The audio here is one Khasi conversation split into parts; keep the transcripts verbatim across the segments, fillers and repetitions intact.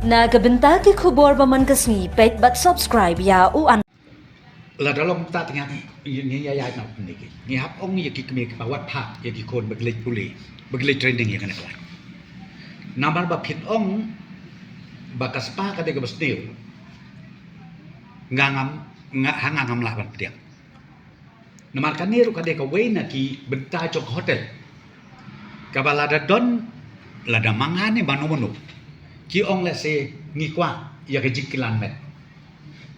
Na ka bynta ki khubor ba man ka sngi, peit bad subscribe ïa u an. Lada long ta tengah ngi, ngi ïa ïa na ngi ki. Ngi hap ong ïa ki kmie kiba wat phah ïa ki khun ba ki leit pule, ba ki leit training ïa kane ka lad. Namar ba phin ong ba ka spah ka dei kaba sniew. Nga ngam, nga ha nga ngam lah ban pdiang. Namar kane ruh ka dei kawei na ki bynta jong ka hotel. Kaba lada don, lada ma nga ne mano mano, ki ong lehse ngi kwah ïa ka jingkilan met.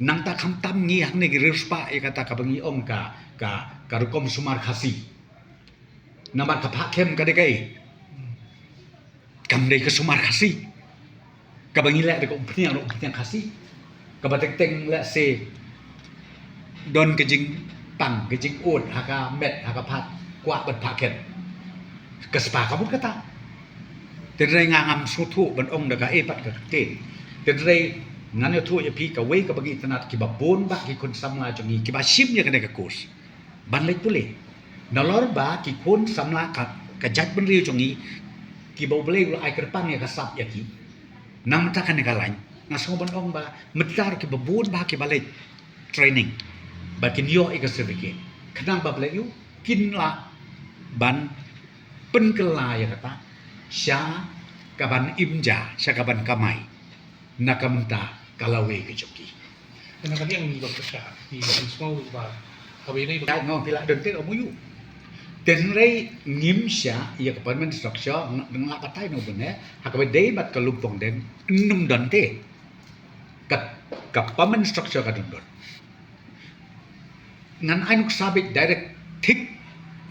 Nangta khamtam ngi hangne ki riewspah ïa kata kaba ngi ong ka, ka, ka rukom sumar Khasi. Namar ka phah khem ka dei kaei? Kam dei ka sumar Khasi. Kaba ngi leh da ka umphniang, da umphniang Khasi. Kaba teng teng lehse don ka jingpang, ka jingud ha ka met, ha ka phad, kwah ban phah khem. Ka spah ka mut kata. Tynrai nga ngam sngewthuh ban ong da kaei pat ka ktien. Tynrai ngan ïathuh ïa phi kawei kaba ngi itynnad, kiba bun bah ki khun samla jong ngi kiba shim ïa kane ka course ban leit pule. Nalor ba ki khun samla ka, ka jaitbynriew jong ngi, kiba U Blei u la ai kyrpang ïa ka sap ïa ki. Nang mynta kane ka lain, nga sngew ban ong ba mynta ruh kiba bun bah kiba leit training ba kin ïoh ïa ka certificate, khnang ba balei ïoh kin lah ban pynkylla ïa kata sha kaban im ja, sha kaban kamai na ka bynta ka lawei ka jong ki. Kane ka liang ngi ba pyrshah, ngi, ngi sngew ba kawei dei ba ka ngong phi lah don te ka M O U. Tynrai ngim shah ïa ka permanent structure, nga, nga batai no bune, ha kaba dei bad ka Lumpongden nym don te. Ka, ka permanent structure ka don don. Ngan ai nuksa beit direct, thik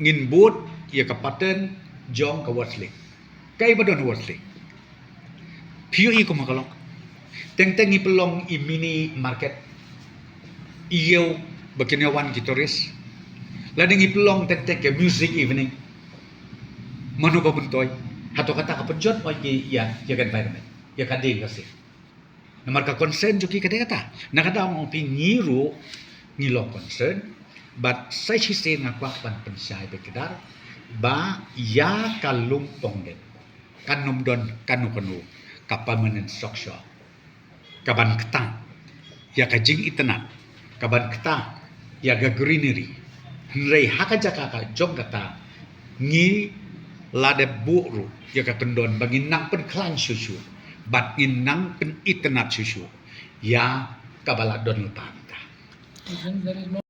ngin bud ïa ka pattern jong ka Worsley. Kaei ba don Worsley? Phi ïohi kum ha ka lok. Teng teng ngi pynlong i mini market. Ïew ba kin ïa wan ki tourist. Lane ngi pynlong teng teng ka music evening. Mano ba myntoi? Hato kata ka pynjot oi ki ïa, ïa ka environment, ïa ka dei ka sih. Namar ka concern jong ki ka dei kata. Na ka daw ma ong phi ngi ruh ngi long concern, bad sa shisien nga kwah ban pynshai beit kdar ba ïa ka Lumpongden kan nym don kano kano ka permanent structure kaban ktah ïa ka jingitynnad, kaban ktah ïa ka greenery. Hynrei ha ka jaka ka jong kata, ngi la dep buh ruh ïa ka kyndon ba ngin nang pynkhlaiñ shuh shuh bad ngin nang pynitynnad shuh shuh ïa kaba la don lypa mynta.